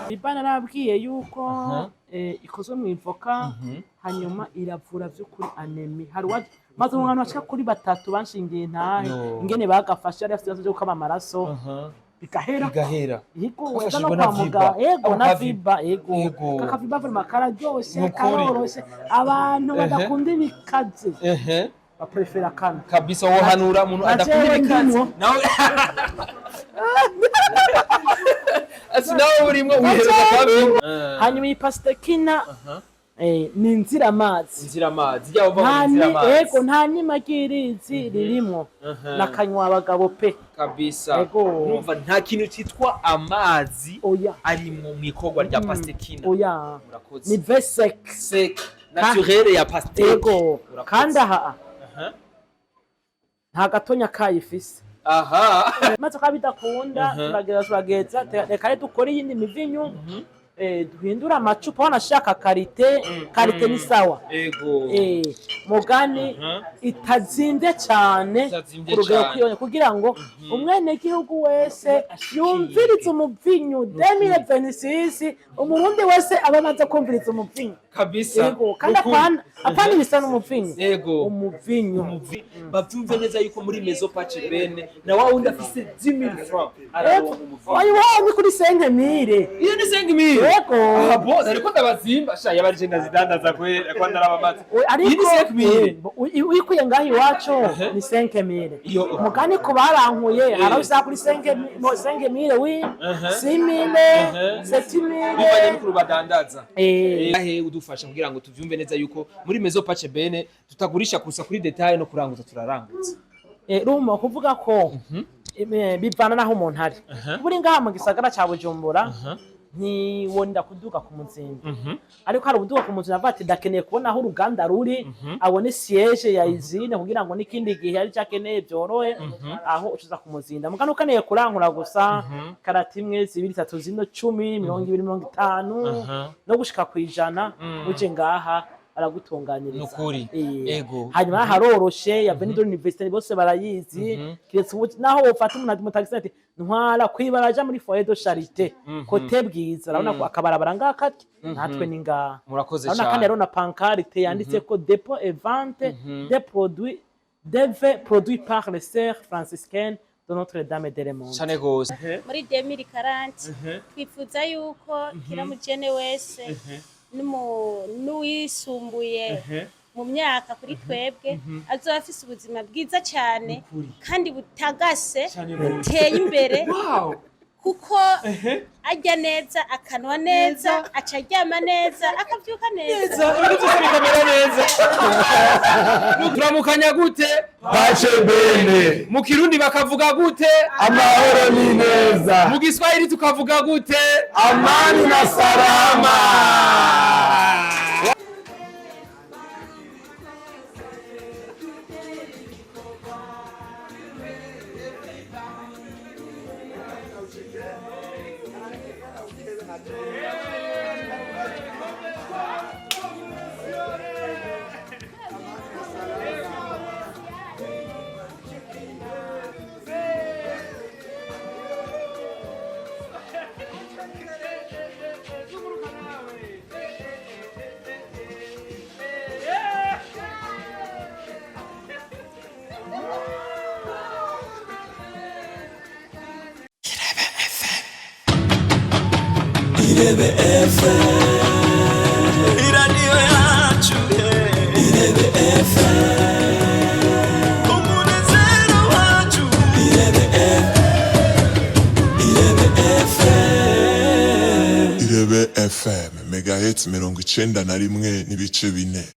Viba narabwiye yuko ikozwe mu ivoka, hanyuma iravura vy'ukuri anémie. Hari maze mu bantu bashika kuri batatu banshingiye intahe Yo. ingene bagafashe, yari afite ibibazo vyo gukama amaraso, bigahera. Bigahera. Yego, weza no Bafashijwe na kwa Viba. muganga, yego. Ako Na ka Viba, yego. Yego. Kakaviba vraiment kararyoshe. Nukuri. Karoroshe, abantu badakunda ibikaze baprefera kano. Kabisa, wohanura umuntu Na adakunda jewe ibikaze. ndimwo. Nawe ati nawe urimwo wihereza kabi. Hanyuma iyi pastekina ni inzira amazi. Inzira amazi yaba uva Nta mu nzira amazi. Yego, nta nima ry'irizi ririmwo, nakanywa abagabo pe. Kabisa. Yego. Numva nta kintu cyitwa amazi Oya. arimwo mu ikorwa rya pastekina. Oya. Murakoze. Ni vin sec. Sec naturel ya pastèque. Yego. Urakoze. Kandi aha nta gatonya kayifise. Maze kwa bidakunda, turageza turageza, reka rero dukore iyindi mivinyu, duhindure amacupa. Wanashaka qualité, qualité ni sawa. Mugani itazimvye cane. Itazimvye ku rugero cane. kugira ngo umwenegihugu wese yumvirize umuvinyu 2026, Umurundi wese aba amaze kumviriza umuvinyu. Kabisa. Yego, kandi Nukuri. apana ibisa n'umuvinyu. Yego. Umuvinyu. Bavyumve neza yuko muri Maison Pace Bene na wa wundi afise 10 000 francs araronka umuvinyu. Oya, ni kuri 5000. Iyo ni 5000? Yego. Ah bon, ariko ndabazimba sha, yabarije ndazidandaza kwera kwa ndaraba amazi. Ariko Iyi ni 5000. Uyikuye ngaho iwacu ni 5000. Mugani ku barankuye hari usanga kuri 5000, wi 6000, 7000. Bivanye n'ukuntu badandaza. Eh. Ahe udufasha kugira ngo tuvyumve neza yuko muri Maison Pace Bene tutagurisha kusa kuri détail, no kuranguza turaranguza. Ruma kuvuga ko bivana n'aho umuntu ari. Buri ngaha mu gisagara ca Bujumbura ntiwonda kuduga ku Muzinda, ariko hari ubuduga ku Muzinda avuga ati ndakeneye kubona aho uruganda ruri, abone siège ya usine, kugira ngo n'ikindi gihe ari cyo akeneye byorohe, aho ucuza ku Muzinda. Mugano ukeneye kurangura gusa karati imwe, zibiri, zitatu, zino, 10, 20, 50 no gushika ku 100, uje ngaha aragutunganiriza. Nukuri. Hanyuma haroroshe ya Avenue de l'Université, bose barayizi, kiretse naho wofata umuntu mu taxi ati ntwara kwibaraja muri foyer de charité côté Bwiza, urabona ko akabarabara ngaka natwe ni ngaha. Murakoze Urabona kandi cyane. hariho na pancarte yanditse ko dépôt et vente des produits des vins produits par les sœurs franciscaines de Notre-Dame de Lemont. Cyane gose. Muri 2040 twifuza yuko kira mujene wese n'uwisumbuye mu myaka kuri twebwe azoba afise ubuzima bwiza cyane kandi butagase, buteye imbere, kuko arya neza, akanwa neza, aca aryama neza, akabyuka neza. Ibintu byose bikamera neza. Turamukanya gute? Pace bene. Mu Kirundi bakavuga gute? Amahoro ni neza. Mu Giswahili tukavuga gute? Amani na salama. Irebe FM, iradiyo yacu, Irebe FM, umunezero wacu, Irebe FM, Irebe FM. Irebe FM, megahertz 91.4.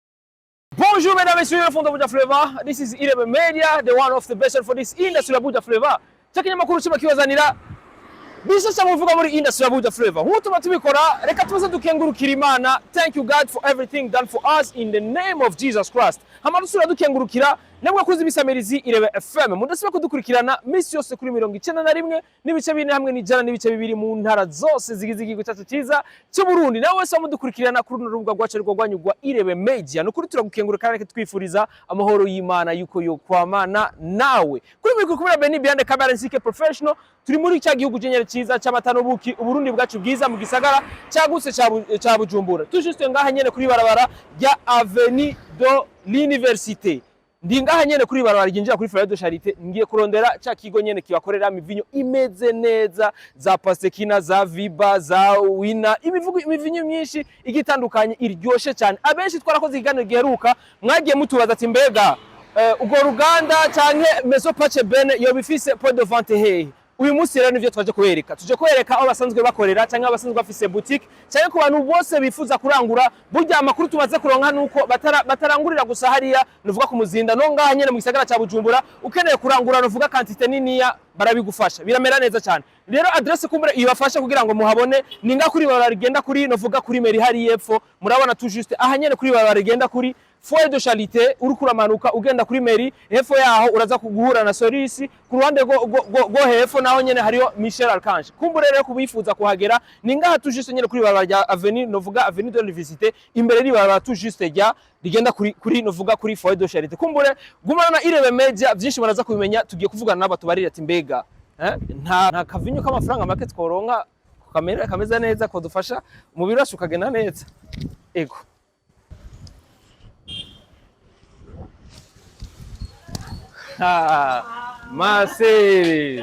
Bonjour mesdames et messieurs, fans de Buja Flavor. This is Irebe Media, the one of the best for this industry ya Buja Flavor. Cyo kinyamakuru kiba kibazanira bishasha muvuga muri industry ya Buja Flavor. Nk'uko tuba tubikora, reka tuze dukengurukira Imana. Thank you God for everything done for us in the name of Jesus Christ. Hama dusubira dukengurukira Namwe kuzi ibisamirizi Irebe FM, mudasiba kudukurikirana misi yose kuri 91.4 hamwe n'100.2 mu ntara zose zigize igihugu cyacu cyiza cy'u Burundi. Nawe wese mudukurikirana kuri runo rubuga rwacu rwo rwanyu rwa Irebe Media, nukuri turagukengura kandi twifuriza amahoro y'Imana yuko yo kwamana nawe. Kuri mikoro kumwe na Benny behind camera, Nsike Professional. Turi muri cya gihugu cyenyere cyiza cy'amata n'ubuki, Uburundi bwacu bwiza, mu gisagara cyagutse ca Bujumbura. Tujiste ngaha nyene kuri barabara rya Avenue de l'Université. Ndi ngaha nyene kuri barabara ryinjira kuri Foyer de Charité, ngiye kurondera ca kigo nyene kibakorera imivinyo imeze neza, za Pasekina, za Viba, za Wina, imivugo, imivinyo myinshi igitandukanye iryoshe cyane. Abenshi twarakoze ikiganiro giheruka, mwagiye mutubaza ati: "Mbega urwo ruganda canke Maison Pace Bene yoba ifise point de vente hehe?" Uyu munsi rero nivyo twaje kubereka. Tuje kubereka aho basanzwe bakorera cyangwa abasanzwe bafise boutique, cyangwa ku bantu bose bifuza kurangura. Burya amakuru tumaze kuronka nuko batarangurira gusa hariya nuvuga ku Muzinda, no ngaha nyene mu gisagara ca Bujumbura ukeneye kurangura nuvuga quantité niniya, barabigufasha, biramera neza cyane. Rero adresse kumbure ibafasha kugira ngo muhabone ni nga kuri barabara rigenda kuri novuga kuri mairie hari yepfo. Murabona tout juste aha nyene kuri barabara rigenda kuri Foyer de Charité, uriko uramanuka ugenda kuri mairie, hepfo yaho uraza kuguhura na Sorisi. Ku ruhande rwo hepfo naho nyene hariyo Michel Archange. Kumbure rero kubifuza kuhagera ni ngaha tout juste nyene kuri barabara rya Avenue, novuga Avenue de l'Université, imbere y'ibarabara tout juste rya rigenda kuri novuga kuri Foyer de Charité. Kumbure gumana na Irebe Media, vyinshi muraza kubimenya. Tugiye kuvugana nabo tubarira ati: "Mbega nta kavinyo k'amafaranga make tworonka kamera kameze neza kodufasha umubiri wacu ukagenda neza?" Ego. Ah, Masere,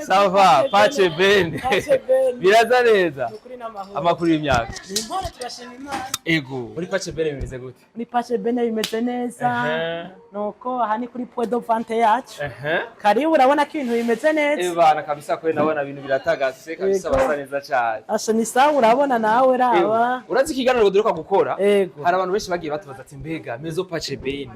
ça va? Pace bene? Biraza neza? Amakuru y'imyaka? Ego, muri Pace Bene bimeze gute? Muri Pace Bene bimeze neza. Nuko aha ni kuri point de vente yacu. Karibu, urabona ko ibintu bimeze neza. Ebana kabisa, kwe nabona ibintu biratagase kabisa. Ego. Basa neza cyane. Asha, ni sawa, urabona nawe, raba. Urazi ikiganiro duheruka gukora? Ego. Hari abantu benshi bagiye batubaza ati: "Mbega Maison Pace Bene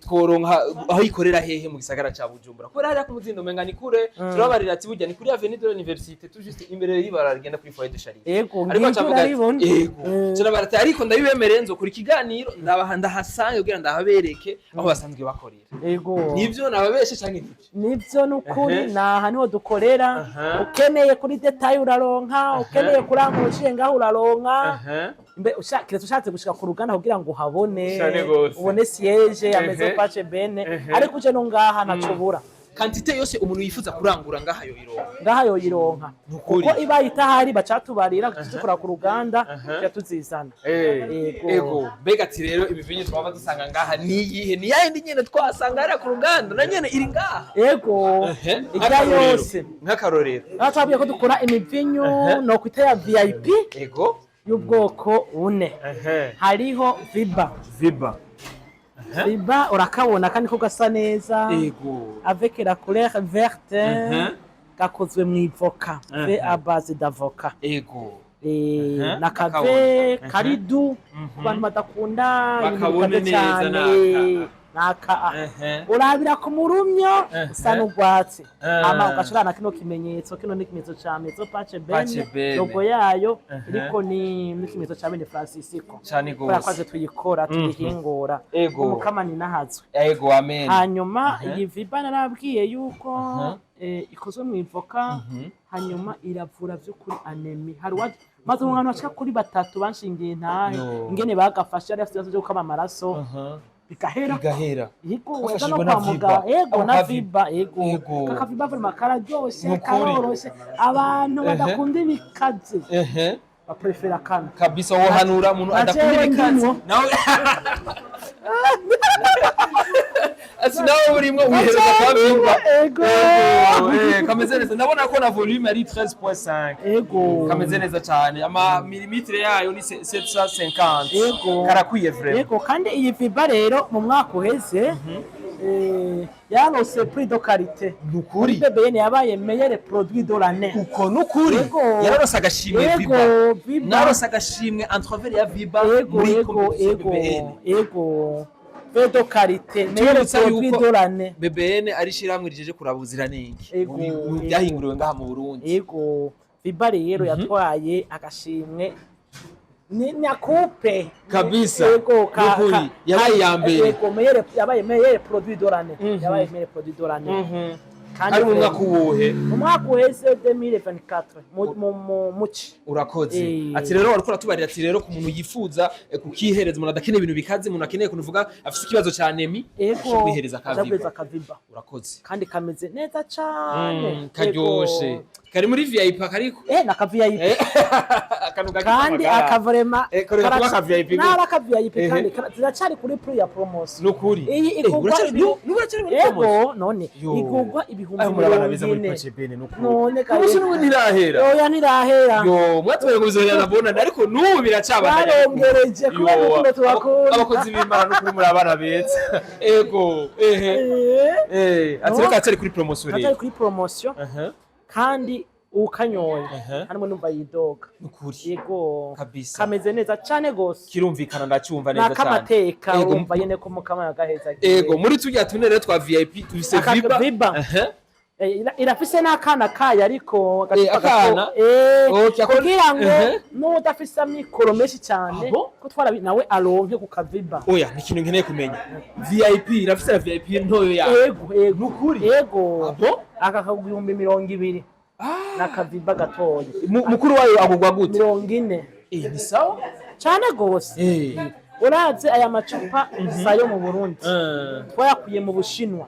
tworonka aho ikorera hehe mu gisagara ca Bujumbura?" Kubera hariya ku Muzindo umenga ni kure. Turabarira ati burya ni kuri Avenue de l'Université, tout juste imbere y'ibarabara rigenda kuri Foyer de Charité. Ego. Ariko Ngibyo, acavuga ati urabibona. Ego. Turabara ati: "Ariko ndabibemereye, nzokora ikiganiro ndabaha ndahasange kugira ndahabereke aho basanzwe bakorera." Nivyo nababeshe canke nivyo? Nivyo, nukuri. Naha niho dukorera. Ukeneye kuri détail uraronka, ukeneye kurangura uciye ngaho uraronka. Mbe kiretse ushatse gushika ku ruganda kugira ngo uhabone, Cane gose. ubone siège ya Maison Pace Bene, ariko uje no ngaha ntaco ubura. Quantité yose umuntu yifuza kurangura ngaha yoyironka? Ngaha yoyironka. Nukuri. Kuko ibaye itahari bacatubarira, tuzikora ku ruganda, tuca tuzizana. Ego. Ego. Mbega ati rero ibivinyo twaba dusanga ngaha ni iyihe? Ni yayindi nyene twasanga hariya ku ruganda, na nyene iri ngaha? Ego, irya yose. Nk'akarorero? Aho twabwiye ko dukora imivinyu no kwita ya VIP y'ubwoko bune. Hariho Viba. Viba. Viba urakabona kandi ko gasa neza, avec la couleur verte. Gakozwe mu ivoka, fait à base d'avocat. Na kave kari doux ku bantu badakunda ibintu Bakabone bikaze neza. cyane. Naka. Naka urabira ku murumyo usa n'urwatsi, hama ugashira na kino kimenyetso. Kino ni ikimenyetso ca Maison Pace Pace Bene, Bene. logo yayo iriko ni n'ikimenyetso ca Bene Francisco, Cane kubera ko gose. aje tuyikora, tuyihingura. Umukama ni nahazwe. Ego, amen. Hanyuma iyi Viba narabwiye yuko ikozwe mu ivoka, hanyuma iravura vy'ukuri anémie. Hari uwaje maze mu bantu bashika kuri batatu banshingiye intahe ingene bagafashe, yari afite ibibazo vyo gukama amaraso, bigahera. Bigahera. Yego, weza no Bafashijwe na kwa Viba. muganga. Yego, Ako na ka Viba, yego. Kakaviba vraiment kararyoshe, Nukuri. karoroshe. Abantu badakunda ibikaze baprefera kano. Kabisa, wohanura umuntu Na adakunda jewe ibikaze? ndimwo. Nawe ati nawe burimwo wihereza kwa Viba. Ego. Kameze neza, ndabona ko na volume ari 13.5. Kameze neza cyane, ama millimètre yayo ni 750. Karakwiye vraiment. Yego, kandi iyi Viba rero mu mwaka uheze yaronse prix de qualité. Nukuri. BBN yabaye meilleur produit de l'année. Uko nukuri? Yararose agashimwe? Yego. Viba? Viba. Narose agashimwe entrevers ya Viba muri compétition Ego. BBN. Ego, prix de qualité, meilleur Tubibutsa produit yuko de l'année. BBN ari ishyirahamwe rijeje kuraba ubuziranenge mu byahinguriwe ngaha mu Burundi. Yego, Viba rero yatwaye agashimwe. Ni nyakupe. Kabisa. Yego, ka, Nukuri. ka, Yabaye iya mbere. Yego, meilleur, yabaye meilleur produit de l'année. Yabaye meilleur produit de l'année. Kandi Ari mu mwaka uwuhe? Mu mwaka uheze, 2024, mu muci. Urakoze. Ati rero wariko uratubarira ati rero ku muntu yifuza kukihereza, umuntu adakeneye ibintu bikaze, umuntu akeneye kunuvuga afise ikibazo ca anémie, ashobora kwihereza Ashobora akaviba. Akaviba. Urakoze. Kandi kameze neza cane. Karyoshe. Yego. Kari muri VIP kariko. Naka VIP. Akantu gakita Kandi amagara. akavrema Koreka kuba aka VIP gute? Nara aka VIP. Kandi ziracari kuri prix ya promotion. Nukuri. Iyi igurwa N'ubu uracari muri promotion? Yego, none Yo. igurwa ibihumbi Ayo, muri abana beza muri 40. Pace Bene, nukuri. None Ubu n'ubu ntirahera? Oya, ntirahera. Yo, mwatubere ngo bizohera na bonane, ariko n'ubu biracabandanya. Barongereje kubera Yo, urukundo tubakunda. Abakozi b'Imana, nukuri muri abana beza. Ego, ehe. Ati reka atari kuri promotion Atari rero. kuri promotion. Kandi ukanyoye harimo numva yidoga. Nukuri. Yego. Kabisa. Kameze neza cane gose. Kirumvikana, ndacyumva neza cyane. N'akamateka. Ego. Urumva nyene ko mukama yagaheza. Ego, muri turya tune rero twa VIP tufise Aka Viba. Viba. Irafise n'akana kayo, ariko agacupa Akana? gato. Okay, Kugira ngo n'udafise amikoro menshi cyane Ah bon? ko twarabi nawe aronke ku kaviba. Oya, ni ikintu nkeneye kumenya. VIP irafise na VIP ntoyo yayo? Ego. Nukuri? Ego. Ah bon? Aka kagwa 20,000 n'akaviba gatoya. Mukuru wayo agurwa gute? 40. Ni sawa. Cane gose. Urazi aya macupa sayo mu Burundi, twayakuye mu Bushinwa,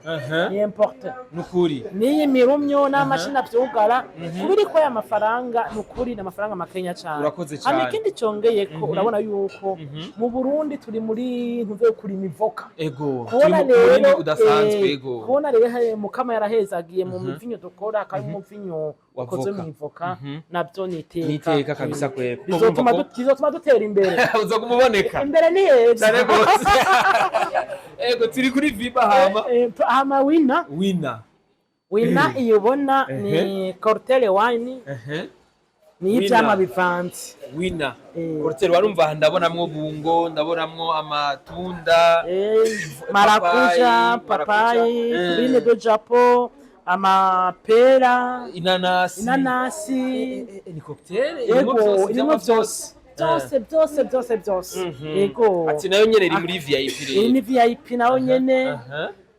ni importé. Nukuri. N'iyi mirumyo n'amashini avyugara kubiri ko aya mafaranga, ni ukuri ni amafaranga makenya cane. Urakoze Hama cane. ikindi congeye ko urabona yuko mu Burundi turi muri ntuve kurima ivoka. Ego, Kubona turi mu murimi rero udasanzwe, ego. Kubona rero Mukama yarahezagiye mu mivinyo dukora, akaba umuvinyo Wa ukoze voka. mu ivoka, navyo ni iteka. Ni iteka kabisa kwera. Kuko Bizotuma urumva ko bizotuma dutera imbere. Uza kumuboneka. Imbere ni heza. Cyane gose. Ego, turi kuri Viba hama. Hama Wina. Wina. Wina iyo ubona ni cocktail wine, ni ivyamwa bivanze. Wina. Cocktail, warumva aha ndabonamwo bungo, ndabonamwo amatunda, Marakuja, papayi, marakuja. Papayi, prune de Japon, amapera, inanasi. Inanasi. Ni cocktail irimo Yego, byose, irimo ivyamwa byose. Byose, byose, byose, byose. Yego. Ati nayo nyene iri muri VIP Iyi rero. ni VIP nayo nyene,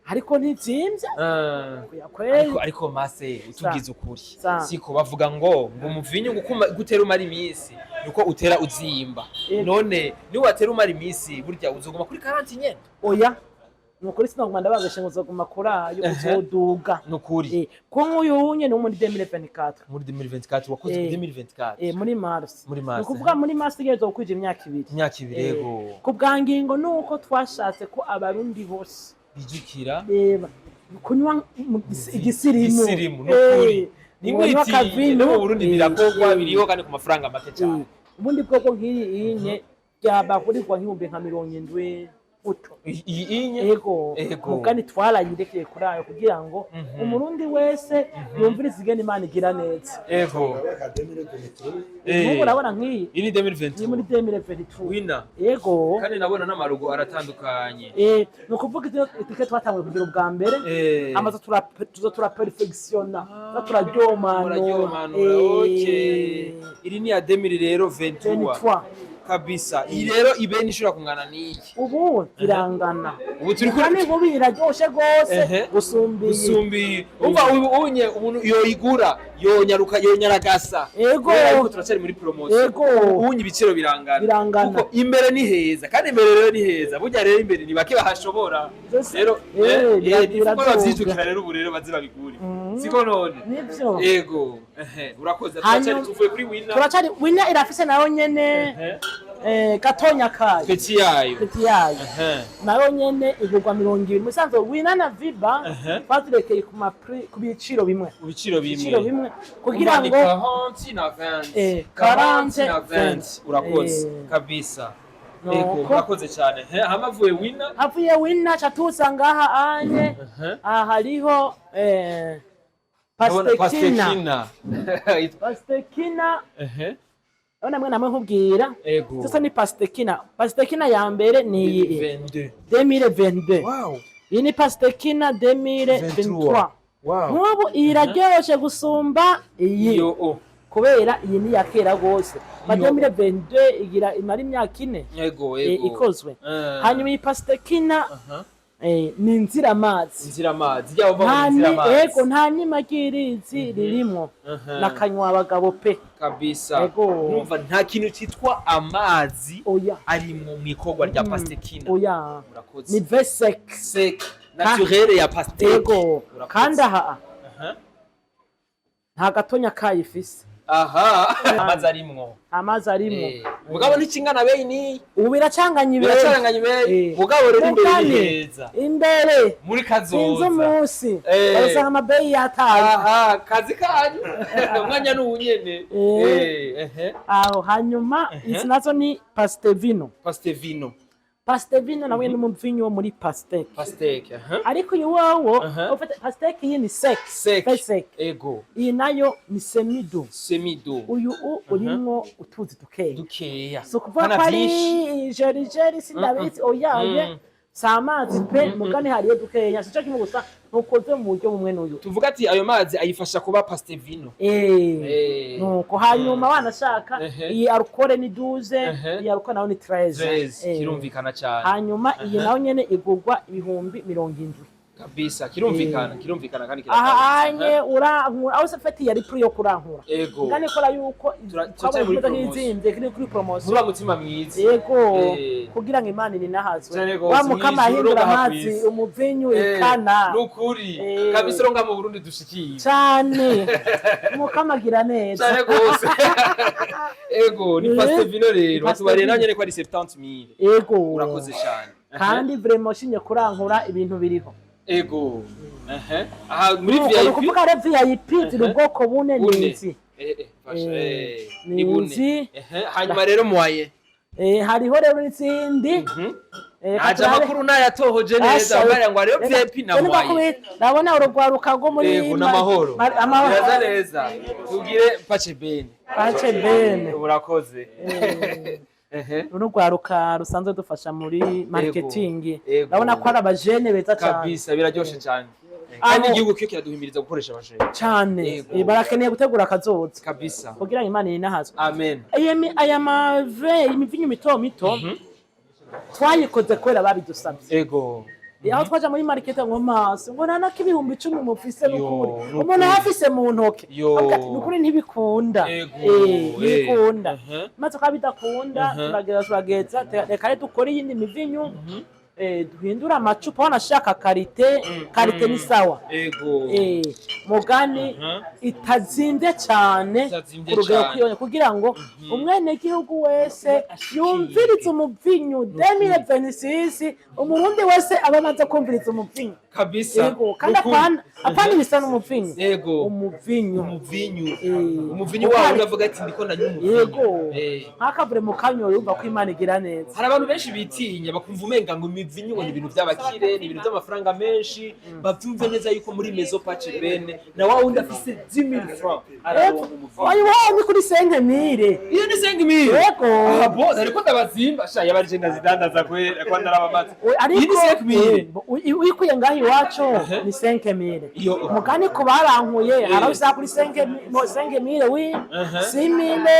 ariko ntizimvye. Oya kweli. Ariko mase utubwiza ukuri, siko bavuga ngo umuvinyu gutera umara iminsi nuko utera uzimba? None niwatera umara iminsi, burya uzoguma kuri 40 nyene? Oya, ni ukuri sinaguma ndabagashe ngo uzoguma kuri ayo, uzoduga. Nukuri. Ko nk'uyu nyene wo muri 2024. Muri 2024 wakoze? 2024. Muri mars. Muri mars. Ni ukuvuga muri mars igereza gukwija imyaka 2. Imyaka 2, yego. Ku bwa ngingo ni uko twashatse ko Abarundi bose bijukira reba kunywa igisirimu. Igisirimu, nukuri. Kunywa Nimwitinye, akavino. no mu Burundi birakorwa, biriho kandi ku mafaranga make cyane. Ubundi bwoko nk'iyi inye byabagurirwa nk'ibihumbi nka 70 gutyo. Iyi inye? Ego. Ego. Mugani twarayirekeye kuri ayo kugira ngo Umurundi wese yumvirize ingene Imana igira neza. Nk'ubu urabona nk'iyi Iyi ni 2022. Ni muri 2022. Wina. Yego. Kandi nabona n'amarugo aratandukanye. Ni ukuvuga ivyo itike twatanguye kugira ubwa mbere, amaze tuza turaperfectiona, tuza turaryomanura. Muraryomanura, okay. Iri ni ya 2000 rero 23. 23. Kabisa. Iyi rero ibeni ishobora kungana n'iki? Ubu birangana. Ubu turi kuri Kandi ubu biraryoshe rwose gusumba iyi. Gusumba iyi. Umva, ubu unye umuntu yoyigura yonyaruka, yonyaragasa. Yego. Kubera yuko turacyari muri promotion. Yego. Unye ibiciro birangana. Birangana. Kuko imbere ni heza, kandi imbere rero ni heza. Burya rero imbere ni bake bahashobora. Byose- Rero ni biraduga. bavyijukira rero ubu rero baze babigure. Siko none? Nivyo. Yego. Urakoze. Turacyari tuvuye kuri Wina. Turacari Wina, irafise nayo nyene gatonya kayo. Petit yayo. Petit yayo. Nayo nyene igurwa 20. Musanzwe Wina na Viba twazirekeye ku ma prix, ku biciro bimwe. Ku biciro bimwe. Biciro bimwe kugira Umva ni ngo 40 na 20. 40 na 20. Urakoze. Kabisa. Nuko. Yego, murakoze cyane. Hama avuye Wina. Havuye Wina ca tuza ngaha anye, aha hariho Ndabona pastekina. Pastekina. Pastekina. Urabona mwe namwe nkubwira. Ego. Sasa ni pastekina. Pastekina ya mbere ni iyi 22. 2022. Wow. Iyi ni pastekina 2023. Wow. Nk'ubu iyi iraryoshe gusumba iyi. Iyo o. Kubera iyi ni iya kera rwose, ba 2022, igira imara imyaka 4 Yego, yego. ikozwe. Hanyuma iyi Pastekina ni inzira amazi. Inzira amazi yaba Nta bava inzira amazi. Ego, nta n'imagirizi ririmo, nakanywa abagabo pe. Kabisa. Yego. Numva nta kintu cyitwa amazi Oya. ari mu ikorwa rya Pastekina. Oya. Urakoze. Ni vin sec. Sec naturel ya pastèque. Ego. Urakoze. Kandi aha nta gatonya kayifise. Aha amazi arimwo. Amazi arimwo. Mugabo ntikingana beyi ni Ubu biracanganye ibere. Biracanganye ibeyi. Mugabo rero imbere ni Mugani, heza. Imbere muri sinzi kazoza. umunsi barasanga amabeyi yataye. Aha kazi kanyu, umwanya ni uwunyene. Ehe. Aho hanyuma izi nazo ni Pastevino. Pastevino. Pastevino nawe ni umuvinyu wo muri pastèque. Pastèque, aha. Ariko uyu wowo ufite pastèque, iyi ni sec. Sec. Vin sec. Ego. Iyi nayo ni semi-doux. Semi-doux. Uyu urimwo utuzi dukeya. Dukeya. Si ukuvuga Kana ko ari vyinshi. jeri jeri, sindabizi, oyaye. Si amazi pe, mugani hariyo dukeya, sico kimwe gusa, ntukoze mu buryo bumwe n'uyu. Tuvuga ati ayo mazi ayifasha kuba pastevino. Nuko hanyuma wanashaka iyi alcool ni 12, iyi alcool nayo ni 13. 13. Kirumvikana cyane. Hanyuma iyi nayo nyene igurwa 70,000. Kabisa, kirumvikana, kirumvikana kandi Aha kiratanga. anye urankura aho se feti yari prix yo kurankura. Kandi ikora yuko Turacyari muri twabonye promotion. nk'izimvye kiri kuri promotion. Ntuba mutima mwiza. Yego, kugira ngo Imana ininahazwe. Cyane gose, Wa mukama mw'ijuru ahindura ngaha amazi kw'isi. umuvinyu ikana. Nukuri kabisa, ronga mu Burundi dushikiye. Cane, mukama agira neza. Cyane gose. Ego, ni Pastevino rero. Pastevino. Batubariye nayo nyene ko ari 70,000. Ego. Urakoze cyane. Kandi vraiment shinye kurankura ibintu biriho. Ego. Ehe. Aha muri Nuko ni VIP. ukuvuga rero VIP ziri ubwoko bune. Bune. Nizi. Fasha, Ni ni bune. izi. Ehe, hanyuma rero moyen. Hariho rero n'izindi. Aje amakuru nayatohoje neza, bambariye ngo hariho VIP na moyen. Ndabona urugwaruka rwo muri Yego, n'amahoro. Amahoro. Biraza neza. Tugire pace bene. Pace bene. Urakoze. Ehe. Runo rwaruka rusanzwe dufasha muri marketing. Ego. Ndabona ko ari abajene beza cyane. Kabisa, biraryoshe cyane. Kandi igihugu kiyo kiraduhimiriza gukoresha abajene. Cyane. Yego. Barakeneye gutegura akazoza Kabisa. kugira ngo Imana inahazwe. Amen. Aya mave imivinyu mito mito twayikoze kubera babidusabye. Ego. Aho twaja muri market ngo maso ngo nta n'10,000 mufise, n'ukuri Nukuri. umuntu afise mu ntoke Yo. avuga ati, nukuri ntibikunda. Ego, Ntibikunda, maze kwa bidakunda turageza turageza, reka rero dukore iyindi mivinyu, duhindure amacupa, wanashaka qualité, qualité ni sawa. Ego. Mugani itazimvye cane Itazimvye ku rugero cane. kwiyonye kugira ngo umwenegihugu wese yumvirize umuvinyu 2026, umurundi wese aba amaze kumviriza umuvinyu. Kabisa. Yego, kandi Nukuri. apana ibisa n'umuvinyu. Yego. Umuvinyu. Umuvinyu. Umuvinyu wawe uravuga ati ndiko ndanywa umuvinyu. Yego, nk'akavure mu kanyo yumva ko Imana igira neza. Hari abantu benshi bitinya, bakumva umenga ngo imivinyu ngo ni ibintu by'abakire, ni ibintu by'amafaranga menshi. Bavyumve neza yuko muri Maison Pace Bene na wa wundi afise 10,000 francs araronka umuvinyu. Oya, wowe ni kuri 5 mille. Iyo ni 5 mille? Yego. Aha bo ariko ndabazimba sha, yabarije ndazidandaza kwera ko ndaraba amazi. Ariko Iyi ni 5 mille. Uyikuye ngaho iwacu ni 5 mille. Iyo. Mugani ku barankuye hari aho usanga kuri 5 mille, wi 6 mille,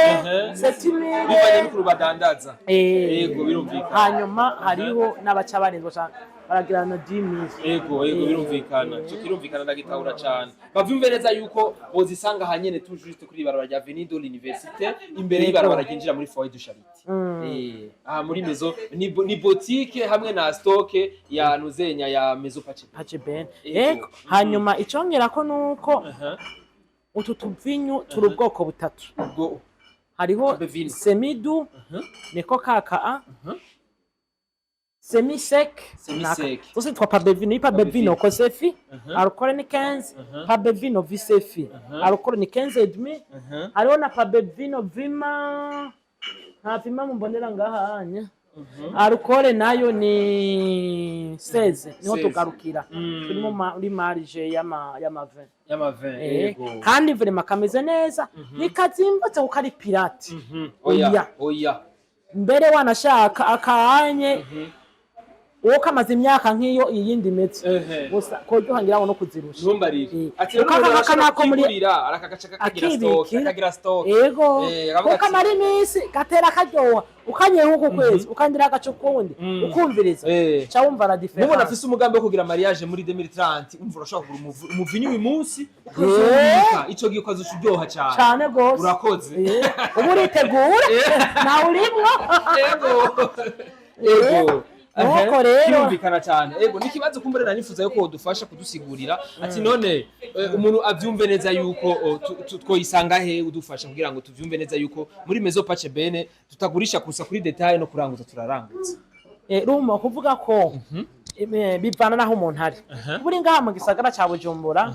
7 mille. Bivanye n'ukuntu badandaza. Yego, birumvikana. Hanyuma hariho n'abaca barenzwa cane, baragira na 10 mille. Ego, birumvikana. Ico kirumvikana, ndagitahura cane. Bavyumve neza yuko bozisanga hanyene tout juste kuri ibarabara rya Avenue de l'Université, imbere y'ibarabara ryinjira muri Foyer de Charité. Aha muri Maison ni boutique hamwe na stock ya nuzenya ya Maison Pace. Pace Ben. Ego. Ego, hanyuma icongera ko nuko utu tuvinyu turi ubwoko butatu. Ubwo Hariho Bevino. semi-doux, niko kaka a semi sec. Semi-sec. Zose twa Pabevino. Iyi Pabevino kosefi, alcool ni 15. Pabevino visefi, alcool ni 15 et demi. Hariho na Pabevino vima, nta vima mumbonera ngaha anya, alcool nayo ni 16, niho 16. tugarukira. Turi mu muri marge y'ama vin. Y'amavin. Eh, kandi vraiment kameze neza, nikazimbutse kuko ari pirate. Oya. Oya. Oya. Mbere wanashaka akanye. Uwo kamaze imyaka nk'iyo iyindi imeze Ehe. gusa koryoha ngira ngo no kuzirusha. Ntumbarire. Ati rero Kuko umuntu aka arashobora nako muri kwigurira, arakagaca kakagira stock, akibikira. akagira stock. Ego. Akavuga Kuko ati- amara iminsi gatera karyoha, ukanyoye nk'uku kwezi, ukandira agace ukundi, ukumviriza, ca wumva la Mubona différence. afise umugambi wo kugira mariage muri 2030, umva urashobora kugura umuvinyu uyu munsi, ukazobika ico gihe, ukazoca uryoha cyane. Cane gose. Urakoze. Ubu uritegura, nawe urimwo. Ego. Nuko rero. Kirumvikana cyane. Ego, ni ikibazo kumbure nari nifuza yuko wodufasha kudusigurira, ati none umuntu avyumve neza yuko twoyisanga he, udufasha kugira ngo tuvyumve neza yuko muri Maison Pace Bene tutagurisha gusa kuri détail, no kuranguza turaranguza. Ruma kuvuga ko bivana n'aho umuntu ari. Ubu uri ngaha mu gisagara ca Bujumbura,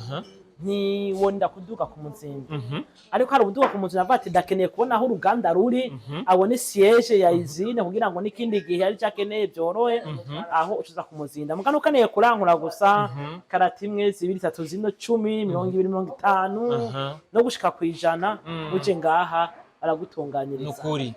ntiwonda kuduga ku Muzinda, ariko hari ubuduga ku Muzinda avuga ati ndakeneye kubona aho uruganda ruri, abone siège ya usine, kugira ngo n'ikindi gihe ari cyo akeneye byorohe, aho ucuza ku Muzinda. Mugano ukeneye kurangura gusa karati imwe, zibiri, zitatu, zino, 10, 20, 50 no gushika ku 100, uje ngaha baragutunganiriza. Nukuri.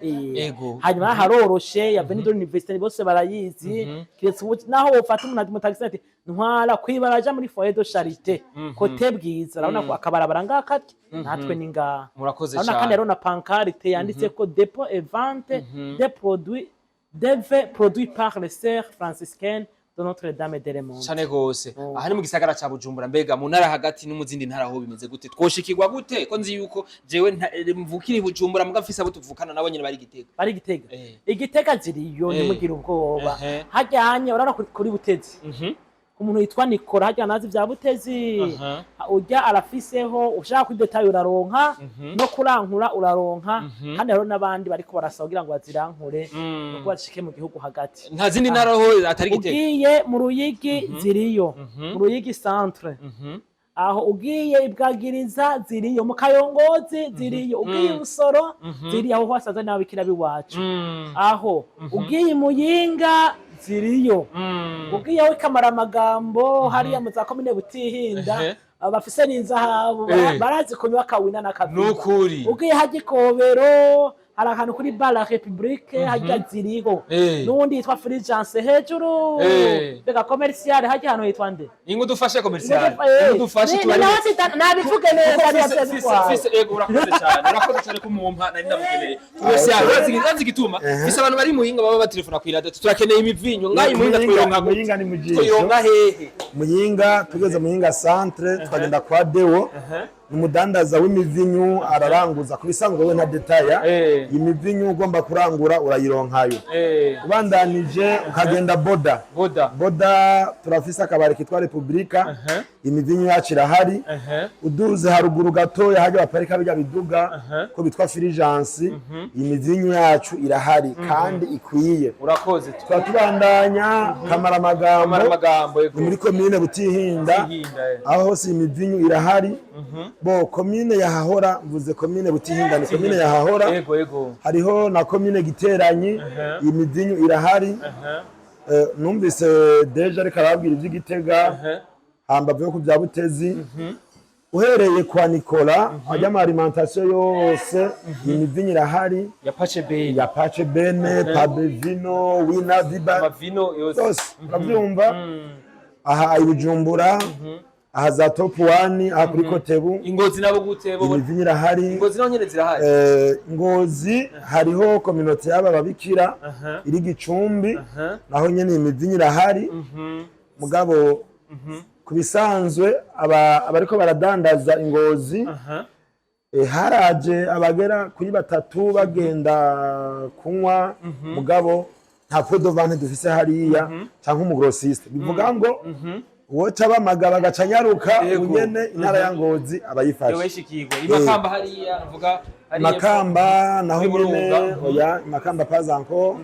Hanyuma haroroshe ya Benidorm University bose barayizi, kiretse ubu naho wofata umuntu ati mutagisi ati ntwara kwibaraja muri foyer de charité côté Bwiza, urabona ko akabarabara ngaka natwe ni ngaha. Murakoze Urabona kandi cyane. hariho na pancarte yanditse ko dépôt et vente des produits des vins produits par les sœurs franciscaines de Notre-Dame de Lemont. Cane gose. Aha ni mu gisagara ca Bujumbura. Mbega mu ntara hagati no mu zindi ntara ho bimeze gute? Twoshikirwa gute, ko nzi yuko jewe mvukira i Bujumbura, muga mfise abo tuvukana nabo nyene bari Gitega? Bari Gitega? Igitega ziriyo, ntimugire ubwoba. Hajyanye urabona kuri Butezi, umuntu yitwa Nikora hajya nazi vya Butezi, ujya arafiseho. Ushaka kuri détail uraronka, no kurankura uraronka, kandi hariho n'abandi bariko barasaba kugira ngo bazirankure no bashike mu gihugu hagati. Nta zindi ntara ho atari Gitega? Ugiye mu Ruyigi ziriyo, mu Ruyigi centre. Aho ugiye ibwagiriza ziriyo, mu Kayongozi ziriyo, ugiye Busoro ziriyo, aho hasanzwe n'ababikira b'iwacu. Aho ugiye i Muyinga ziriyo, ugiye aho Ikamaramagambo hariya mu za komine Butihinda, bafise n'inzahabu, barazi kunywa akawina n'akaviba. Nukuri. Ugiye hajya Ikobero, hari ahantu kuri bar la République, hajya ziriho. N'uwundi yitwa Fulgence hejuru, mbega commercial hajya ahantu hitwa nde? Ingo dufashe commercial, ingo dufashe. Ni nawe nabivuge neza niba bitwaye. Fise, ego, urakoze cyane, urakoze cyane kumumpa, nari ndamukeneye. Commercial, urazi igituma fise abantu bari Muyinga baba batelefona ku iradiyo, turakeneye imivinyo ngayi Muyinga, twironka gute? Muyinga ni mu jisho. Twironka hehe? Muyinga, tugeze Muyinga centre, tukagenda kwa Deo, ni umudandaza w'imivinyu, araranguza ku bisanzwe we nta détail. Imivinyu ugomba kurangura urayironkayo. Ubandanije ukagenda Boda. Boda. Boda turafise akabari kitwa Republika, imivinyu yacu irahari. Uduze haruguru gatoya hajya baparika bijya biduga ko bitwa Fulgence, imivinyu yacu irahari kandi ikwiye. Urakoze. Tukaba tubandanya Kamaramagambo. Amagambo. Ni muri komine Butihinda. Butihinda. Aho hose imivinyu irahari. Bo komine yahahora, mvuze komine Butihinda, ni komine yahahora. Ego ego. Hariho na komine Giteranyi, imivinyu irahari. Numvise déjà ariko arababwira iby'Igitega, hambavu yo ku bya Butezi, uhereye kwa Nicola ajya ama alimentation yose, imivinyu irahari. Ya Pace Bene. Ya Pace Bene, Pabevino, Wina Viba. Amavino yose. Yose urabyumva. Aha i Bujumbura, aha za Top One, aha kuri Kotebu. Ingozi nabo gute bo? Imivinyu irahari. Ingozi naho nyene zirahari? Ngozi hariho communauté y'aba babikira iri Gicumbi, naho nyene imivinyu irahari. Mugabo ku bisanzwe abariko baradandaza Ingozi, haraje abagera kuri batatu bagenda kunywa, mugabo nta point de vente dufise hariya canke umu grossiste, bivuga ngo uwoca bamagaba agaca anyaruka unyene intara ya Ngozi abayifashe. Yewe, ishikirwe Imakamba hariya navuga hariya. Makamba naho Muri nyene. Burunga. Oya, Makamba pas encore.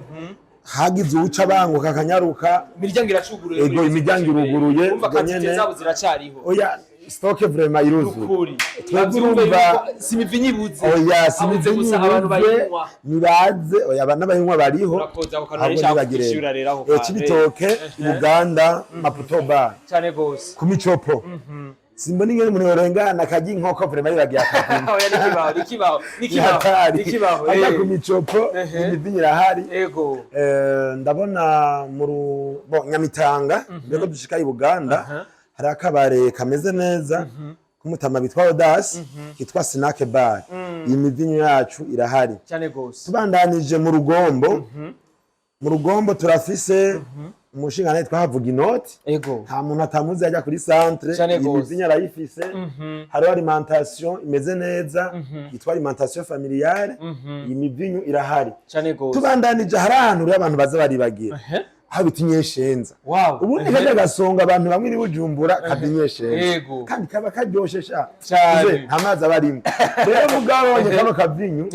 Hagize uwuca banguka akanyaruka. Imiryango iracuguruye. Ego, imiryango iruguruye, Umva, ubwo quantité nyene. zabo ziracariho. Oya, stock vraiment iruzuye. Ukuri. Twebwe Bavyumve urumva- yuko si imivinyu ibuze. Oya, si Habuze imivinyu gusa abantu ibuze, bayinywa. nibaze. Oya, n'abayinywa bariho. Urakoze, ako kantu Ahubwo nari nshaka ntibagire. kwishura rero aho kantu. Cibitoke, Uganda, Maputo bar. Cyane gose. Ku micopo. Simbona ingene umuntu yorengana akarya inkoko, vraiment, yibagiye akavinyu. Oya, nikibaho, nikibaho, nikibaho. Hatari. Nikibaho. Ajya ku micopo, imivinyu irahari. Ndabona mu bo Nyamitanga, mbere ko dushika i Buganda, hari akabare kameze neza k'umutama bitwa Odas, kitwa Sinake Bar. Iyi mivinyu yacu irahari. Cyane gose. Tubandanije mu Rugombo, mu Rugombo turafise umushinga twahavuga inoti. Nta muntu atamuzi, ajya kuri centre. Cane Iyi gose. mivinyu arayifise. Hariho alimentation imeze neza yitwa Alimentation Familiale. Iyi mivinyu irahari. Cyane gose. Tubandanije, hari ahantu rero abantu baza baribagira, aho bita Inyeshenza. Ubundi kajya gasonga abantu bamwe iri Bujumbura kava Inyeshenza, kandi kaba karyoshe sha. Cane. Uze, nta mazi aba arimo rero. Mugabonye kano kavinyu,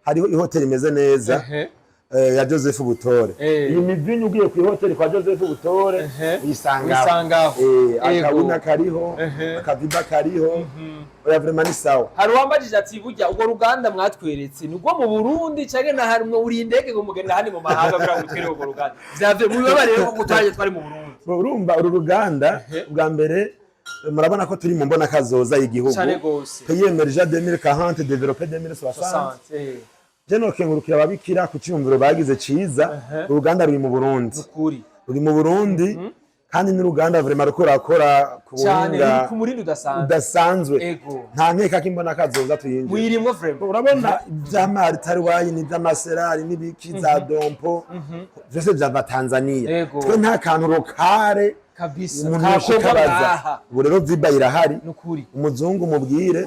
hariho ihoteli imeze neza ya Joseph Butore. Iyi mivinyu, ugiye ku ihoteli kwa Joseph Butore, uyisangaho. Uyisangaho. Akabuna kariho, akaviba kariho. Oya, vraiment ni sawa. Hari uwambajije ati: "Burya urwo ruganda mwatweretse ni urwo mu Burundi canke na harimwo uri indege ngo mugenda handi mu mahanga kugira ngo mutwereke urwo ruganda?" Vyavuye mu bibabare rero kuko twaje twari mu Burundi. Bo, urumva uru ruganda bwa mbere, murabona ko turi mu mbona kazoza y'igihugu. Cane gose. Pays émergent 2040, développé 2060. 60. Je nokengurukira ababikira ku cyumviro bagize ciza. Uruganda ruri mu Burundi. Nukuri. Ruri mu Burundi, kandi n'uruganda vraiment ruko rurakora ku Cyane. buhinga Ruri ku murindi udasanzwe. udasanzwe. Nta nkeka ko imbona kazoza tuyinjira. Muyirimwo vraiment. Urabona ivy'amaritari wine, ivy'amaserari n'ibiki za Dompo, vyose vyava Tanzania. Twe nta kantu locale umuntu Kakorwa yoshikabaza. ngaha. Ubu rero viba irahari. Nukuri. Umuzungu mubwire,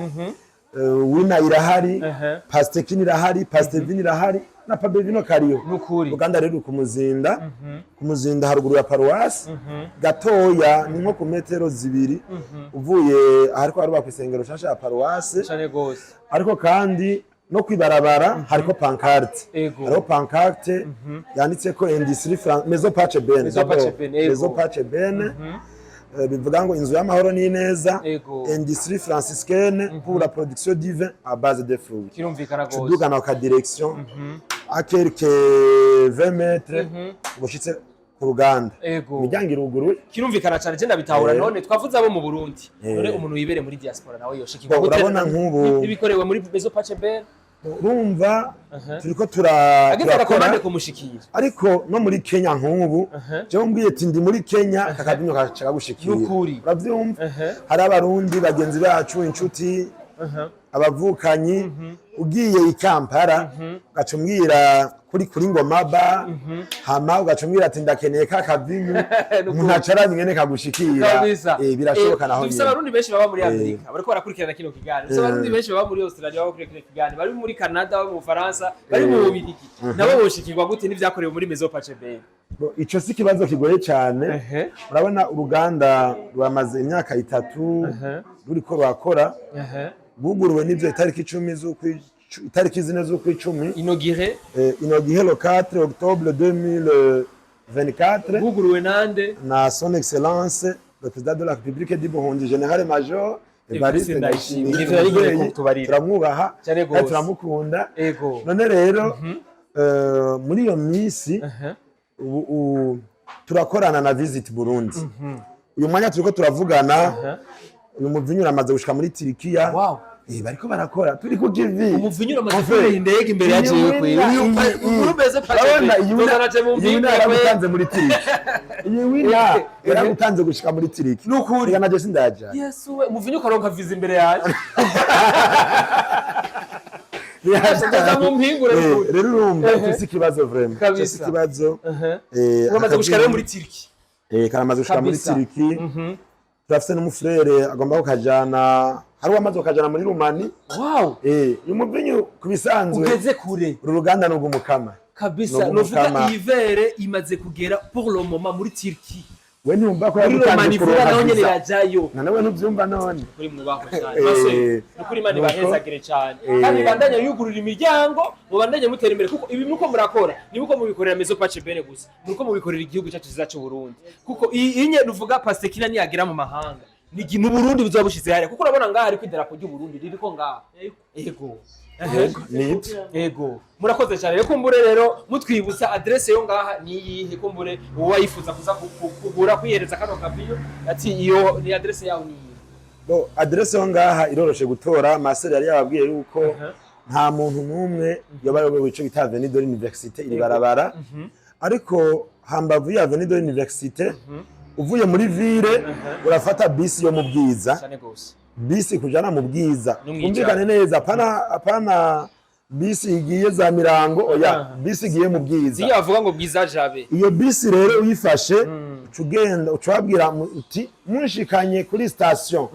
wina irahari, pastekini irahari, pastevin irahari na pabevino kariho. Nukuri. Uruganda rero ruri ku Muzinda, ku Muzinda haruguru ya paruwasi gatoya, ni nko ku metero 2 uvuye ahariko harubakwa isengero nshasha ya paruwasi. Cane gose. Ariko kandi no kwibarabara hariko pancarte. Hariho pancarte yanditseko Industrie Maison Pace Bene. Maison Pace D'abord, Bene, ego. Maison Pace Bene. Bivuga ngo inzu y'amahoro n'ineza, Industrie franciscaine pour la production du vin à base de fruits. Kirumvikana gose. Tudugana ka direction à quelques 20 mètres, ubushitse ku ruganda. Imiryango iruguruye. Kirumvikana cyane, je ndabitahura. None twavuze abo mu Burundi, none umuntu wibere muri diaspora nawe yoshikirwa Bo, gute urabona nk'ubu- n'ibikorewe muri Maison Pace Bene? Urumva turiko Ageze turakora. agakomande kumushikira. Ariko no muri Kenya nk'ubu, jewe mbwiye ati ndi muri Kenya, kakadinyo kaca gushikira. Nukuri. Uravyumva, hari Abarundi bagenzi bacu, inshuti, abavukanyi. Ugiye i Kampala, ugaca umbwira kuri Ngoma Ba, hama ugaca umbwira ati ndakeneye ka kavinyu, umuntu aca araba ingene kagushikira. Birashoboka naho Dufise nyene. Abarundi benshi baba muri Amerika bariko barakurikirana kino kiganiro, dufise Abarundi benshi baba muri Australia baba bakurikirana kino kiganiro, bari muri Canada, bari mu Bufaransa, bari mu Bubirigi, nabo boshikirwa gute n'ivyakorewe muri Maison Pace Bene? Bo, ico si ikibazo kigoye cyane. Urabona uruganda ruramaze imyaka 3 ruriko rurakora. Buguruwe n'ivyo itariki 10 itariki 4 z'ukwicumi. Inauguré. Inauguré le 4 octobre 2024. Buguruwe nande? Na Son Excellence le Président de la République du Burundi, Général Major Evariste Evariste Ndayishimiye. Ndayishimiye. Nivyo yarigeze Umuvyeyi, kutubarira. turamwubaha Cyane kandi gose. turamukunda. None rero muri iyo minsi ubu turakorana na Visit Burundi. Uyu mwanya turiko turavugana, uyu muvinyu uramaze gushika muri Turikiya. Bariko barakora, turi ku kivi. Umuvinyu uramaze kurira indege imbere ya Iyi jewe wina, kwe. iyi- Uyu Maison Pace Urabona Bene. iyi wina, Tuzana je mu iyi wina mpinga kwe. yaragutanze muri Tiriki. Iyi wina yaragutanze gushika muri Tiriki. Nukuri. Reka naje sindaja. Yesu we, umuvinyu ukaronka visa imbere yaje. Tuza mu mpingure nukuri. Rero urumva icyo si ikibazo vraiment. Icyo si ikibazo. Uramaze gushika rero muri Turki. Karamaze gushika muri Turiki. Turafise n'umufurere agomba kukajana, hari uwamaze kukajana muri Rumani. Uyu muvinyu ku bisanzwe, Ugeze kure. uru ruganda ni urw'umukama. Kabisa. Ni Novuga urw'umukama. iyi verre imaze kugera pour le moment muri Turki. We ntiwumva ko Muri yagutanze Romani vuba kuronka naho nyene visa? irajayo. None we ntubyumva none? Kuri mwubahwe cyane. Basore, nukuri Imana ibahezagire cyane. Kandi bandanye yugurura imiryango, mubandanye mutera imbere, kuko ibi nuko murakora, ni uko mubikorera Maison Pace Bene gusa. Nuko mubikorera igihugu cyacu cyiza cy'u Burundi. Kuko iyi nye nuvuga Pastekina niyagera mu mahanga, ni n'Uburundi buzoba bushize hariya, kuko urabona ngaha hariko idarapo ry'u Burundi ririko ngaha. Ego. Nibyo. Ego. Murakoze cyane. Rero kumbure rero mutwibutsa adresse yo ngaha ni iyihe, kumbure uwo yifuza kuza kugura, kwihereza kano kaviyo, ati iyo ni adresse yaho ni iyihe? Bon, adresse yo ngaha iroroshe gutora. Maseri yari yababwiye yuko nta muntu n'umwe yoba ayobewe ico bita Avenue de l'Université, iri barabara. Ariko hambavu ya Avenue de l'Université, uvuye muri ville urafata bisi yo mu Bwiza. Cyane gose. Bisi kujana mu Bwiza. No mw'Ijabe. Umvikane neza, apana, apana bisi igiye za Mirango, oya. Bisi igiye mu Bwiza. Ziya bavuga ngo Bwiza Jabe. Iyo bisi rero uyifashe, uca ugenda, uca ubabwira uti munshikanye kuri station.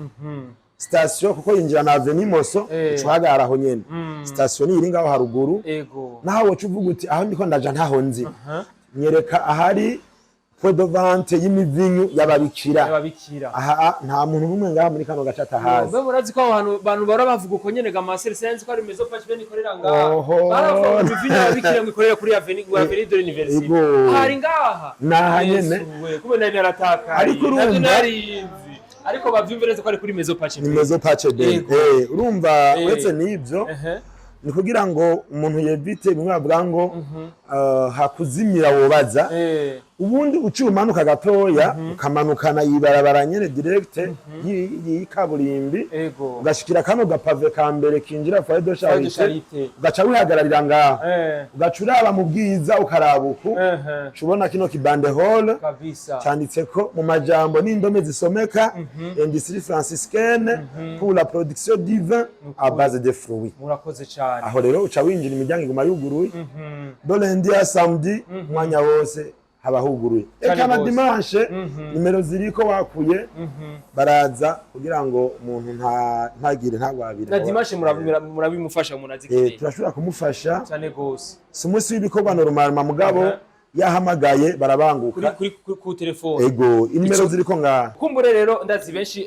Station kuko yinjira na Avenue Moso. Uca uhagarara aho nyene. Station ni iri ngaho haruguru. Naho woca uvuga uti aho ndiko ndaja ntaho nzi, nyereka ahari point de vente y'imivinyu y'ababikira. Y'ababikira. Aha nta muntu n'umwe ngaha muri kano gace atahazi. Mbe murazi ko aho hantu bantu bahora bavuga uko nyene ga Marcel, sinzi ko ari Maison Pache Ben ikorera ngaha. Oho. Baravuga ngo imivinyu y'ababikira ngo ikorera kuri Avenue de l'Université. Ego. Hari ngaha. Naha nyene. Yesu we, kumbe nari naratakaye. Ariko urumva- Navyo narinzi. Ariko bavyumve neza ko ari kuri Maison Pache Ni Ben. Maison Pache Ben. Ego. Urumva, uretse n'ibyo, ni kugira ngo umuntu yevite bimwe bavuga ngo hakuzimira wobaza. Ubundi uciye umanuka gatoya, ukamanukana ibarabara nyene direct y'ikaburimbi, ugashikira kano ga pavé ka mbere kinjira Foyer de Foyer de Charité, Charité. ugaca wihagararira ngaho, ugaca uraba mu Bwiza, ukaraba uku, uca ubona kino ki banderole cyanditseko mu majambo n'indome zisomeka: "Industrie franciscaine pour la production du vin à base de fruits." Murakoze cyane. Aho rero uca winjira, imiryango iguma yuguruye do lundi à samedi, umwanya wose haba huguruye. Cane Eka na gose. dimanche nimero ziriko, wakuye baraza kugira ngo umuntu ntagire ntagwabire. Na dimanche murabimufasha umuntu azikeneye. Turashobora kumufasha. Cyane gose. Si umunsi w'ibikorwa normal, mugabo yahamagaye barabanguka. Kuri ku telefone. Ego, inimero ziriko ngaha. Kumbure rero ndazi benshi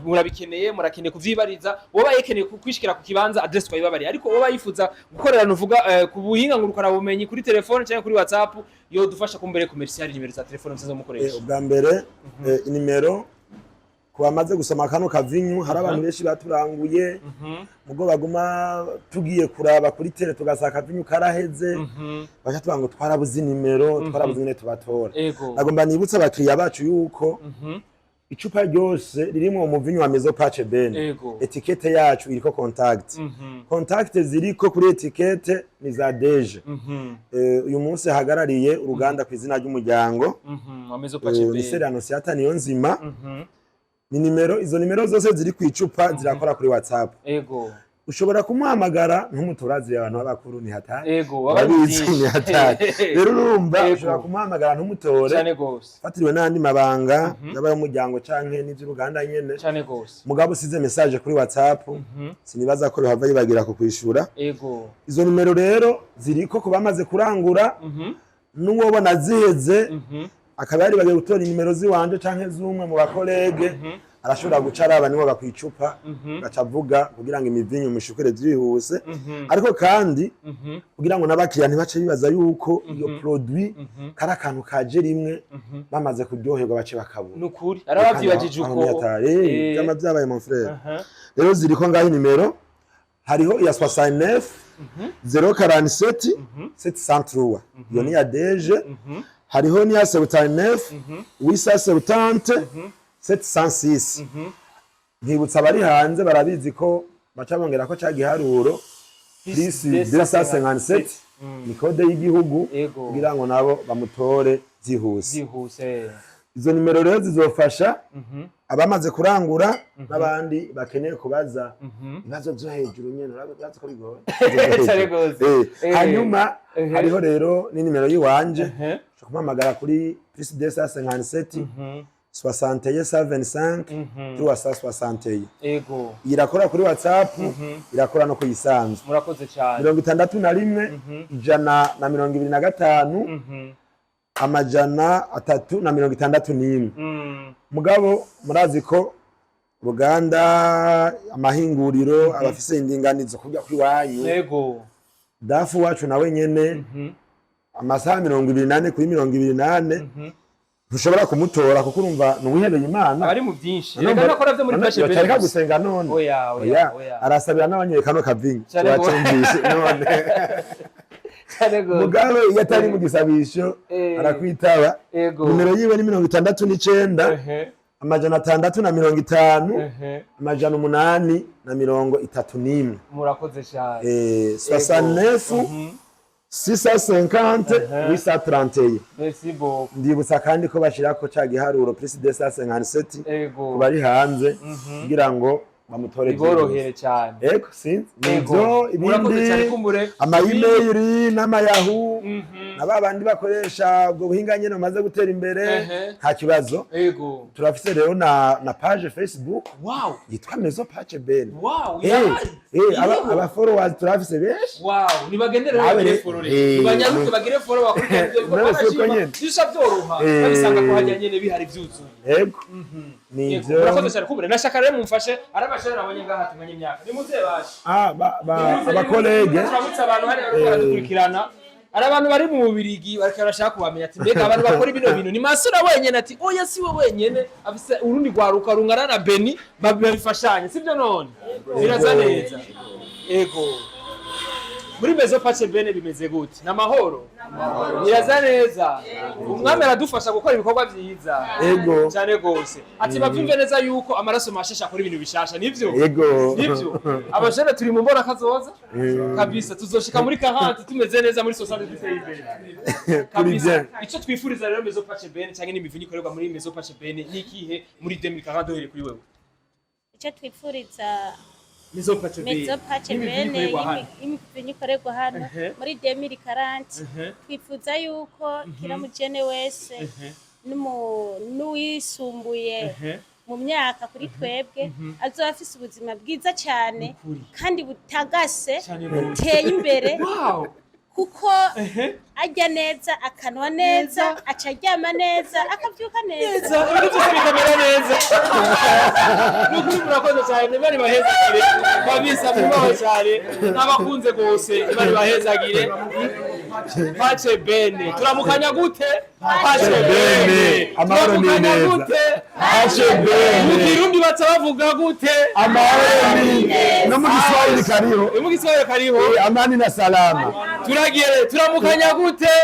murabikeneye, murakeneye kuvyibariza. Woba yekeneye kwishikira ku kibanza, address twayibabariye, ariko woba yifuza gukorera uvuga ku buhinga ngurukana bumenyi kuri telefone cyangwa kuri WhatsApp, yo dufasha kumbere commercial, nimero za telefone musanzwe mukoresha. Ubwa mbere, inimero ku bamaze gusoma kano kavinyu, hari abantu benshi baturanguye, mugo baguma tugiye kuraba kuri tele tugasanga akavinyu karaheze, baca tuvuga ngo twarabuze inimero, twarabuze ingene tubatora. Nagomba nibutse abakiriya bacu yuko icupa ryose ririmwo umuvinyu wa Maison Pache Ben, étiquette yacu iriko contact. Contact ziriko kuri étiquette ni za DG. Uyu munsi hagarariye uruganda ku izina ry'umuryango Wa Maison Pache ni Ben. Seri Anosiata niyo nzima. Ni nimero, izo nimero zose ziri ku icupa zirakora kuri WhatsApp. Ushobora kumuhamagara ntumuturazi, abantu b'abakuru ni hatari. Babizi. Babizi, ni hatari. Rero urumva, ushobora kumuhamagara ntumutore, Cyane gose. fatiriwe n'andi mabanga yaba y'umuryango canke n'ivy'uruganda nyene. Cyane gose. Mugabo usize message kuri WhatsApp, sinibaza ko bihava yibagira kukwishura. Izo nimero rero ziriko ku bamaze kurangura, n'uwobona ziheze akaba yaribagiwe gutora inimero ziwanje canke z'umwe mu ba collègues, arashobora guca araba niwe bakwicupa, gaca avuga kugira ngo imivinyu mishukure vyihuse. Ariko kandi kugira ngo n'abakiriya ntibace bibaza yuko iyo produit kari akantu kaje rimwe, bamaze kuryoherwa bace bakabura. Nukuri arabavyibagije Aho uko. ntiyatari. Vyama vyabaye, mon frère. Rero ziriko ngaho inimero, hariho iya 69 047 703, iyo ni ya DG. Hariho n'iya 79 870 706. Nkibutsa abari hanze, barabizi ko baca bongera ko ca giharuro plus 257, ni code y'igihugu, kugira ngo nabo bamutore byihuse. Byihuse. Izo nimero rero zizofasha abamaze kurangura n'abandi bakeneye kubaza ibibazo byo hejuru nyene, urabazi ko bigoye. Cyane gose. Hanyuma hariho rero n'inimero yiwanje. Ushobora kumpamagara kuri plus 257 61 125 361. Irakora kuri WhatsApp, irakora no kuyisanzwe. Murakoze cyane. 61 125 361. Mugabo murazi ko uruganda, amahinguriro abafise indinganizo kurya kw'iwanyu. DAF wacu nawe nyene amasaha 24 kuri 24 ntushobora kumutora, kuko urumva ni uwihebeye Imana. Abari mu byinshi reka nakora byo muri Pache Ben Yocareka gusa. Gusenga none. Oya, oya, oya. Arasabira n'abanyoye kano kavinyu. Cyane gose. Wacumvise none. Cyane gose. Mugabe iyo atari mu gisabisho arakwitaba. Nimero yiwe ni 69. 650 Ehe. 831. Murakoze cyane. 69 650 831. Merci beaucoup. Ndibutsa kandi ko bashirako ca giharuro plus 257 Ego. ku bari hanze kugira ngo bamutore Biborohere cyane. byihuse. Ego, sinzi Ego. nivyo. Murakoze cyane. Ibindi, Kumbure ama-email n'ama-Yahoo na ba bandi bakoresha ubwo buhinga nyene bumaze gutera imbere, nta kibazo. Turafise rero na page Facebook yitwa Maison Pace Bene. Irahari. Iriho. Aba followers turafise benshi. Wow, nibagende rero Nawe bagire follow rero. Nibanyaruke bagire follow, bakurikirane ibyo bikorwa. Nawe si uko Barashima. nyene. Bisha byoroha. Babisanga ko hajya nyene bihari byuzuye. Ego, Yego, nivyo. murakoze cyane. Kumbure nashaka rero mumfashe, ari abashere nabonye ngaha tunganye imyaka. Nimuze bashe. Ah, aba collègues. Turamutse abantu hariya bariko baradukurikirana. Hari abantu bari mu Bubirigi bariko barashaka kubamenya, ati mbega abantu bakora bino bintu ni Masura wenyene? Ati oya, si we wenyene, afise urundi rwaruka rungana na Beni babifashanye, sibyo? None biraza neza. Ego, muri Maison Pace Bene bimeze gute? Ni amahoro, biraza neza, umwami aradufasha gukora ibikorwa vyiza Ego. cyane gose. Ati bavyumve neza yuko amaraso mashasha akora ibintu bishasha, nivyo? Ego. Nivyo, abajene turi mu mbona kazoza kabisa, tuzoshika muri 40 tumeze neza, muri 60 duteye imbere. Turi Kabisa. bien. Ico twifuriza rero Maison Pace Bene canke n'imivinyu ikorerwa muri Maison Pace Bene ni ikihe muri 2040, duhereye kuri wewe? Icyo twifuriza Maison Pace Bene Maison Pace n'imivinyu Bene ikorerwa hano. y'imivinyu ikorerwa hano muri 2040, twifuza yuko kira mujene wese n'uwisumbuye mu myaka kuri twebwe azoba afise ubuzima bwiza cyane kandi butagase, Cyane gose. buteye imbere, kuko arya neza, akanwa neza, aca aryama neza, akabyuka neza. Neza, ibintu byose bikamera neza. Ni ukuri murakoze cyane, bari bahezagire kabisa, mwubaho cyane n'abakunze rwose, bari bahezagire. Pace Bene, turamukanya gute? Pace Bene. Amahoro ni Turamukanya neza. gute? Pace Mu Bene. Kirundi baca bavuga gute? Amahoro ni no mu Giswahili kariho. Mu Giswahili kariho. Amani na salama. Turagiye, turamukanya gute?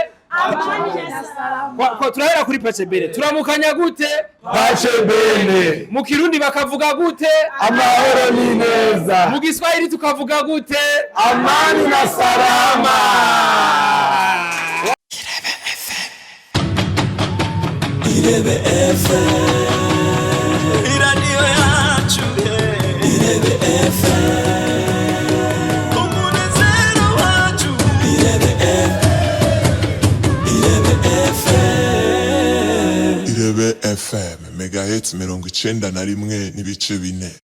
Turahera kuri Pace Bene, turamukanya gute? Pace Bene. Mu Kirundi bakavuga gute? Amahoro ni neza. Mu Giswahili tukavuga gute? Amani na salama. Irebe FM, iradiyo yacu, Irebe FM, umunezero wacu, Irebe FM, Irebe FM. Irebe FM, mega 91.4.